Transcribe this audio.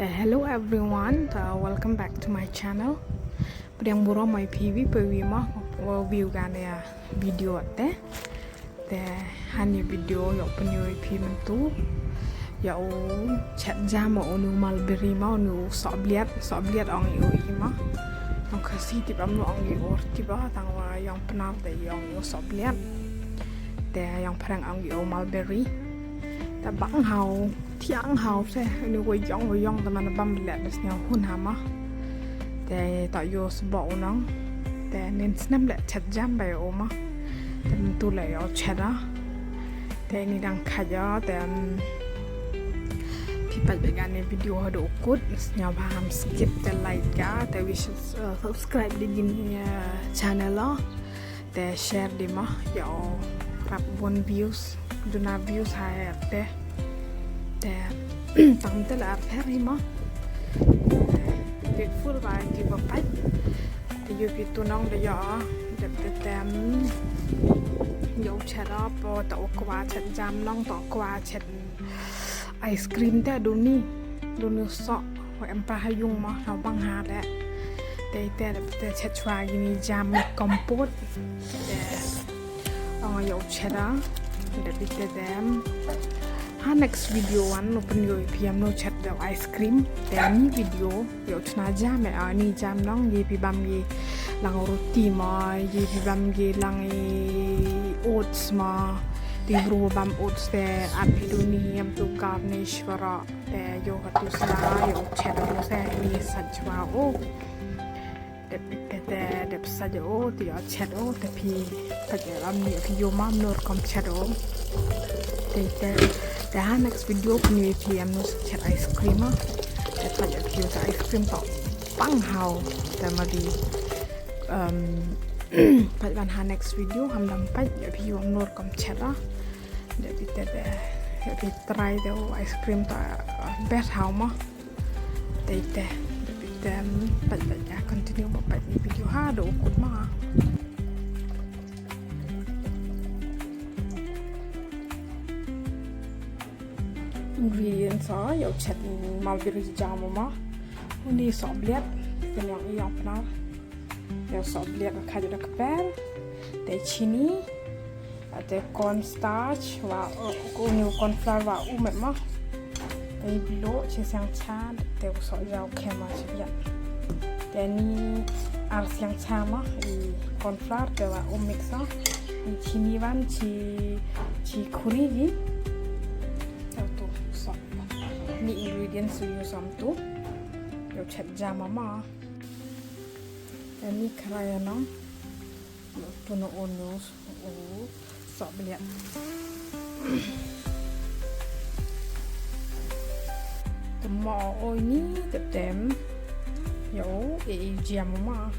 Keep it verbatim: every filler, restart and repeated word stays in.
Hello everyone, uh, welcome back to my channel. Pdiang burom i phi wi pa wi ma, wa view kani ya video te. Te hani video yow pynyoo i phi myntu. Yow chet jam o uni u mulberry ma, uni u sohbliat, sohbliat ong i o i ma. Yong Khasi tip amno ong i o tip a, tangwa yong Pnar te ong i o sohbliat. Te yong Phareng ong i o mulberry. Te bang haw, thiang haw se, uni wa yong, wa yong, te man bam le, bes nyaw hun ha ma. Te ta yow sbo u nong. Te nin snem le chet jam ba yow ma. Te myntu le yow chet a. Te ini dang khaja, te, um, phi pait ba kani video hadooh u kut, sñiawbha ham skip te like ka, te wi, uh, subscribe di kini, uh, channel o. Te share di ma, yow rap bon views, duna views ha te. Te, tang te la ar pher hi ma. Te, grateful ba ki wa pait. Te yow phi tu nong de yow, de, de, tem. Yow chet o, po ta o kwah chet jam nong, ta o kwah chet ice cream te duni. Duni soh, wa em pa ha yung ma, na bang ha le. Te, te, te chet chwa kini jam compote. Te, ong yow chet a, de bit te dem. Ha next video wan, no pynyoo i phi amno chet da ice cream. Te ni video, yow chna jam e, a, ni jam nong, ye phi bam ye lang roti ma, ye phi bam ye lang i oats ma. Te bru bam oats te, at phi duni, yam tu garnish wara. Te yow hatu sla, yow chet o se, ni sa chwa o. Dep bit te, dep sa o, te yow chet o, te phi, pait ya amni phi yow ma amno rukom chet o. Te, te, te ha next video pynyoo i phi amno chet ice cream a. Te pait ya phi yow chet ice cream to. Bang haw, te ma di, um, pait wan ha next video, ham dang pait ya phi yow amno rukom chet a. Dep bit te, te, dep bit try te o ice cream to, uh, best haw ma. Te, te, te, pait, pait, ya, continue ma, pait ni video hadooh u kut ma. Ingredients o, yow chet mulberry jam ma. Uni sohbliat, te yong i yong Pnar. Yow sohbliat wa khaja da kper. Te chini, Te cornstarch, wa, o, ko ni cornflour wa u met ma. Te i bilo chi siang cha, te ko so jaw khema chi biat. Te ni ar siang cha ma, i cornflour, te wa u mix a. I chini wan chi, chi khuri gi. Te tu so. Ni ingredients u use am tu. Yow chet jam ma. Te ni kharai nong. Tu no o nus, o, sohbliat. Te mo o ini, te tem. Yow, e, e, jam ma.